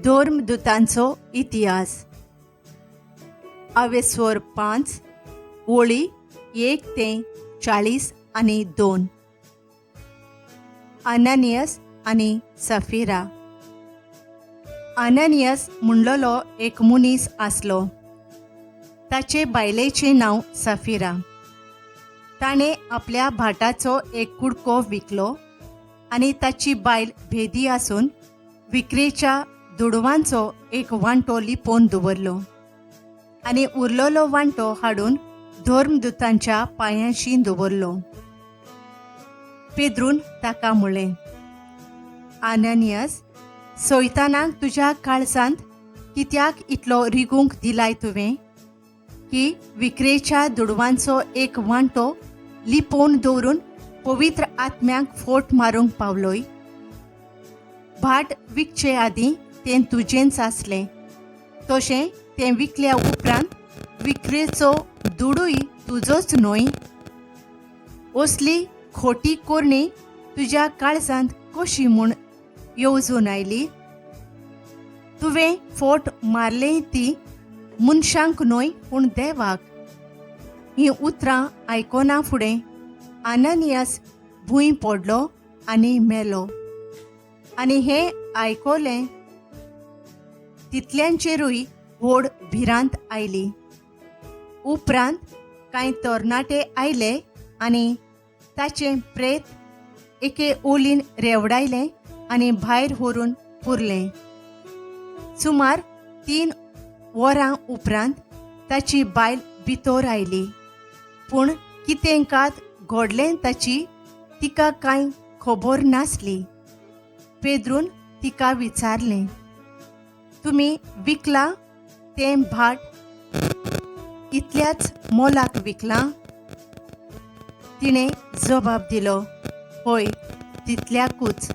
धर्मदुतांचो इतिहास. आवेस्वर 5 ओळी 1 ते 40 आणि 2. अननियस आनी सफिरा. अननियस म्हणलेलो एक मनीस आसलो. ताचे बायलेचें नांव सफिरा. ताणें आपल्या भाटाचो एक कुडको विकलो आनी ताची बायल भेदी आसून विक्रेच्या दुडवांचो एक वांटो लिपोवन दवरलो आनी उरलेलो वांटो हाडून धर्मदुतांच्या पांयांशी दवरलो. पेद्रून ताका म्हणलें, आननियस, सैतानाक तुज्या काळजांत कित्याक इतलो रिगूंक दिलाय तुवें की विक्रेच्या दुडवांचो एक वांटो लिपोवन दवरून पवित्र आत्म्याक फोट मारूंक पावलोय? भाट विकचे आदीं तें तुजेंच आसलें, तशें तें विकल्या उपरांत विक्रेचो दुडूय तुजोच न्हय? असली खोटी करणी तुज्या काळजांत कशी म्हूण येवजून आयली? तुवें फोट मारलें ती मनशांक न्हय, पूण देवाक. हीं उतरां आयकना फुडें आननियास भूंय पडलो आनी मेलो. आनी हें आयकलें तितल्यांचेरूय व्हड भिरांत आयली. उपरांत कांय तरणाटे आयले आनी ताचें प्रेत एके ओलीन रेवडायलें आनी भायर व्हरून पुरलें. सुमार 3 वरां उपरांत ताची बायल भितर आयली, पूण कितें कात घडलें ताची तिका कांय खबर नासली. पेद्रून तिका विचारलें, तुमी विकलां तें भाट इतल्याच मोलाक विकलां? तिणें जबाब दिलो, हय, तितल्याकूच.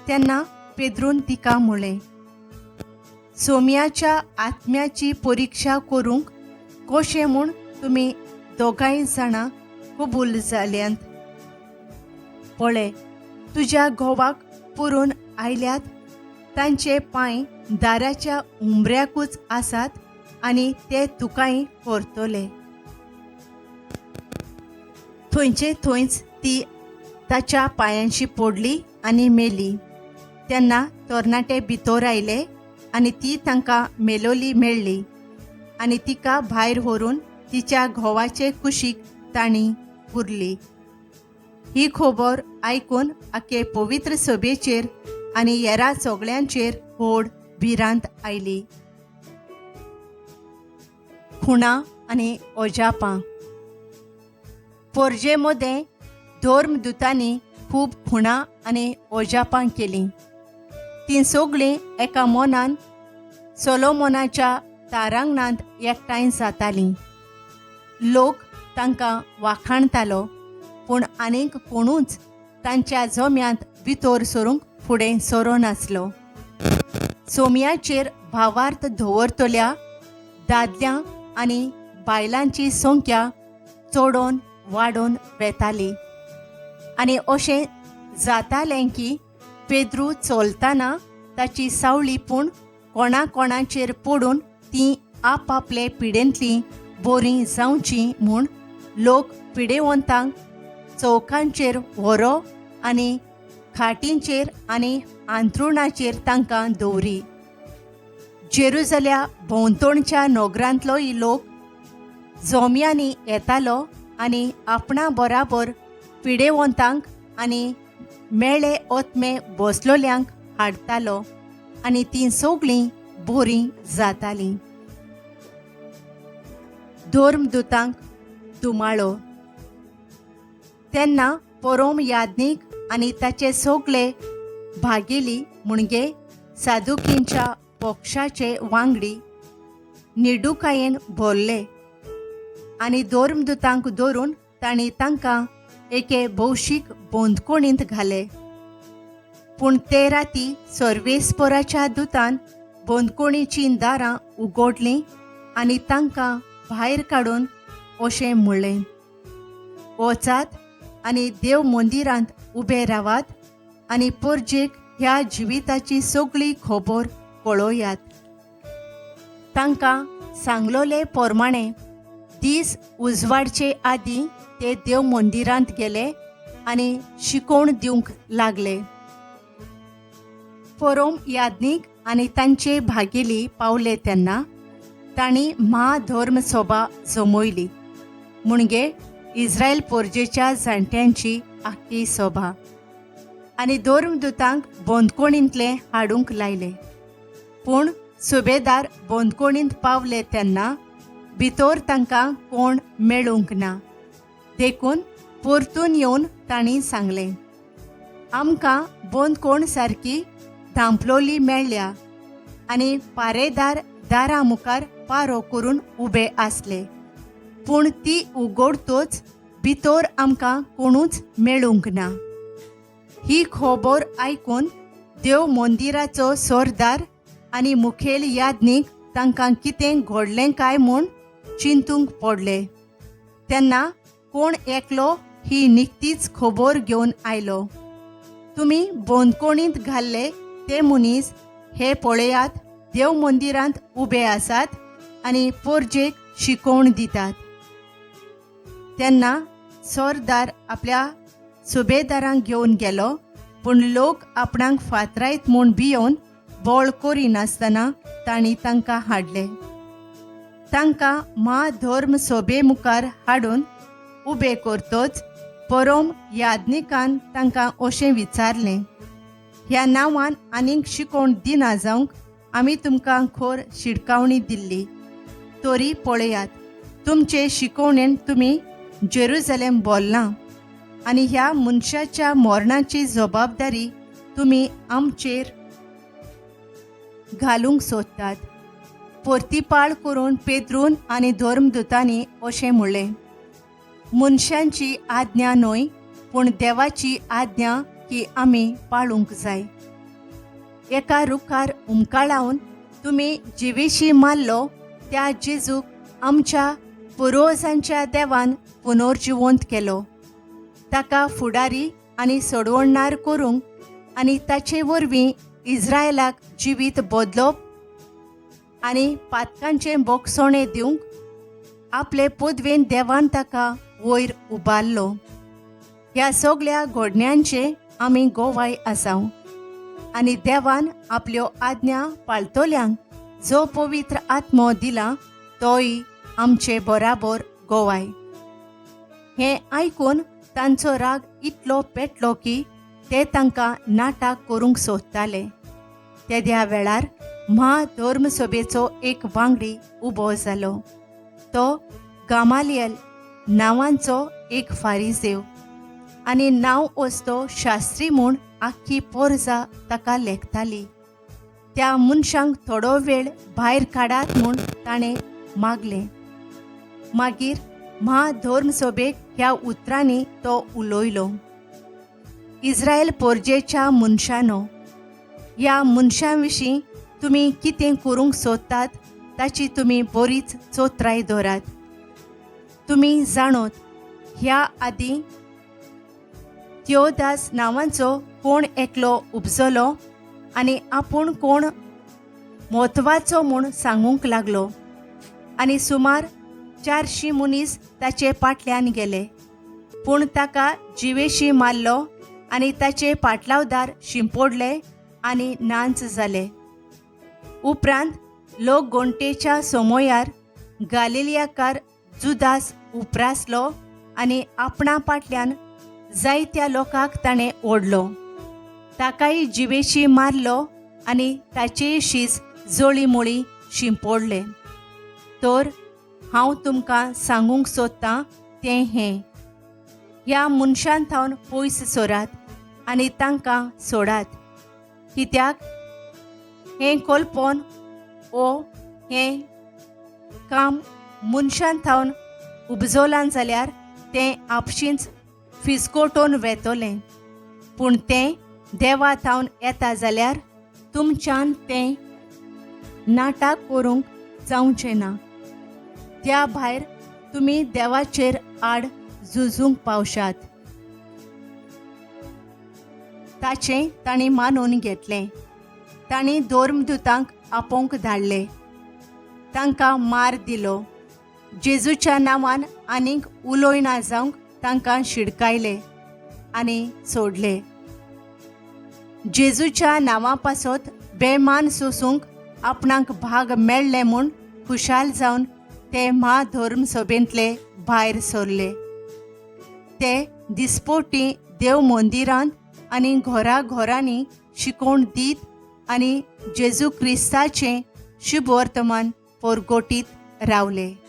तेन्ना पेद्रून तिका म्हणलें, सोम्याच्या आत्म्याची परिक्षा करूंक कशें म्हूण तुमी दोगांय जाणां कबूल जाल्यांत? पळय, तुज्या घोवाक पुरून आयल्यात. तांचे पांय दाराच्या उमऱ्याकूच आसात आनी ते तुकाय व्हरतले. थंयचे थंयच ती ताच्या पांयांशी पडली आनी मेली. तेन्ना तरणाटे भितर आयले आनी ती तांकां मेलोली मेळ्ळी आनी तिका भायर व्हरून तिच्या घोवाचे कुशीक तांणी पुरली. ही खबर आयकून आखे पवित्र सभेचेर आनी हेरा सगळ्यांचेर व्हड भिरांत आयली. खुणा आनी अजापां. पोरजे मदें धर्मदुतांनी खूब खुणां आनी अजापां केलीं. तीं सगळीं एका मनान सोलोमोनाच्या तारांगणांत एकठांय जातालीं. लोक तांकां वाखाणतालो, पूण आनीक कोणूच तांच्या जम्यांत भितर सरूंक फुडें सरोनासलो. सोम्याचेर भावार्थ दवरतल्या दादल्यां आनी बायलांची संख्या चडोन वाडोन वेताली आनी अशें जातालें की पेद्रू चलतना ताची सावळी पूण कोणा कोणाचेर पडून तीं आपआपले पिडेंतलीं बरीं जावचीं म्हूण लोक पिडेवंतांक चौकांचेर व्हरो आनी खाटींचेर आनी आंतरुणाचेर तांकां दवरी. जेरुजल्या भोंवतणच्या नगरांतलोय लोक जोम्यांनी येतालो आनी आपणा बराबर पिडेवंतांक आनी मेळे ओतमे बसलोल्यांक हाडटालो आनी तीं सगळीं बरीं जातालीं. धर्मदुतांक धुमाळो. तेन्ना परोम याज्ञीक आनी ताचे सगळे भागेली, म्हणजे सादुकींच्या पक्षाचे वांगडी, निडुकायेन भरले आनी धर्मदुतांक धरून तांणी तांकां एके भौशीक बंदखणींत घाले. पूण ते राती सर्वेस्पराच्या दुतान बंदखणीचीं दारां उगडलीं आनी तांकां भायर काडून अशें म्हणलें, वचात आनी देव मंदिरांत उबे रावात आनी परजेक ह्या जिविताची सगळी खबर कळोयात. तांकां सांगलोले पोरमाणें दीस उजवाडचे आदीं ते देव मंदिरांत गेले आनी शिकोवण दिवंक लागले. परोम याज्ञीक आनी तांचे भागेली पावले तेन्ना तांणी म्हाधर्म सभा जमयली, म्हणजे इस्रायल पोरजेच्या जाणट्यांची आख्खी सभा, आनी धर्मदुतांक बंदखणींतले हाडूंक लायले. पूण सुबेदार बंदखणींत पावले तेन्ना भितर तांकां कोण मेळूंक ना, देखून परतून येवन तांणी सांगलें, आमकां बंदखण सारकी धांपलोली मेळ्ळ्या आनी पारेदार दारा मुखार पारो करून उबे आसले, पूण ती उगडतोच भितर आमकां कोणूच मेळूंक ना. ही खबर आयकून देव मंदिराचो सरदार आनी मुखेल याज्ञीक तांकां कितें घडलें काय म्हूण चिंतूंक पडले. तेन्ना कोण एकलो ही निकतीच खबर घेवन आयलो, तुमी बंदखणींत घाल्ले ते मनीस हे पळयात देव मंदिरांत उबे आसात आनी पोरजेक शिकोवण दितात. तेन्ना सरदार आपल्या सुबेदारांक घेवन गेलो, पूण लोक आपणाक फातरायत म्हूण भियोवन बळ करिनासतना तांणी तांकां हाडले. तांकां म्हाधर्म सभे मुखार हाडून उबे करतच परोम याज्ञिकान तांकां अशें विचारलें, ह्या नांवान आनीक शिकोवण दिना जावंक आमी तुमकां खोर शिडकावणी दिल्ली, तरी पळयात तुमचे शिकोवणेन तुमी जेरुजलेम बोल्लां आनी ह्या मनशाच्या मरणाची जबाबदारी तुमी आमचेर घालूंक सोदतात. परतीपाळ करून पेद्रून आनी धर्मदुतांनी अशें म्हणलें, मनशांची आज्ञा न्हय पूण देवाची आज्ञा की आमी पाळूंक जाय. एका रुखार उमकाळावन तुमी जिवेशी मारलो त्या जेजूक आमच्या पुर्वजांच्या देवान पुनर्जिवंत केलो. ताका फुडारी आनी सोडवणदार करूंक आनी ताचे वरवीं इस्रायलाक जिवीत बदलप आनी पातकांचें बोगसणें दिवंक आपले पदवेन देवान ताका वयर उबारलो. ह्या सगल्या घडण्यांचे आमी गोवाय आसाव आनी देवान आपल्यो आज्ञा पाळटल्यांक जो पवित्र आत्मो दिला तोय आमचे बराबर गोवाय. हें आयकून तांचो राग इतलो पेटलो की ते तांकां नाटक करूंक सोदताले. तेद्या वेळार म्हाधर्मसभेचो एक वांगडी उबो जालो, तो गामालियल नांवांचो एक फारिजेव आनी नांव असतो शास्त्री म्हूण आख्खी पोरजा ताका लेखताली. त्या मनशांक थोडो वेळ भायर काडात म्हूण ताणें मागलें. मागीर म्हाधर्मसभेक ह्या उतरांनी तो उलयलो, इस्रायल पोरजेच्या मनशानो, ह्या मनशां विशीं तुमी कितें करूंक सोदतात ताची तुमी बरीच चोत्राय दवरात. तुमी जाणोत ह्या आदीं त्योदास नांवांचो कोण एकलो उपजलो आनी आपूण कोण म्हत्वाचो म्हूण सांगूंक लागलो आनी सुमार 400 मनीस ताचे फाटल्यान गेले, पूण ताका जिवेशी मारलो आनी ताचे पाटलावदार शिंपोडले आनी नांच जाले. उपरांत लोक गोंटेच्या सोमोयार गालिलियाकार जुदास उपरासलो आनी आपणा फाटल्यान जायत्या लोकांक ताणें ओडलो. ताकाय जिवेशी मारलो आनी ताचेय शीज जळीमळी शिंपोडले. तर हांव तुमकां सांगूंक सोदतां तें हें, ह्या मनशान थावन पयस सरात आनी तांकां सोडात, कित्याक हें कल्पन ओ हें काम मनशान थावन उपजोलान जाल्यार तें आपशींच फिसकोटोन वेतोलें, पूण तें देवा थावन येता जाल्यार तुमच्यान तें नाटक करूंक जावचें ना. त्या भायर तुमी देवाचेर आड झुजूंक पावशात. ताचें तांणी मानून घेतलें. तांणी धर्मदुतांक आपोवंक धाडले. तांकां मार दिलो. जेजूच्या नांवान आनीक उलोयना जावंक तांकां शिडकायले आनी सोडले. जेजूच्या नांवा पासत बेमान सोसूंक आपणाक भाग मेळ्ळें म्हूण खुशाल जावन ते म्हाधर्म सभेंतले भायर सरले. ते दिसपोटी देव मंदिरांत आनी घरा घरांनी शिकोवण दीत आनी जेजू क्रिस्ताचें शुभवर्तमान परगटीत रावले.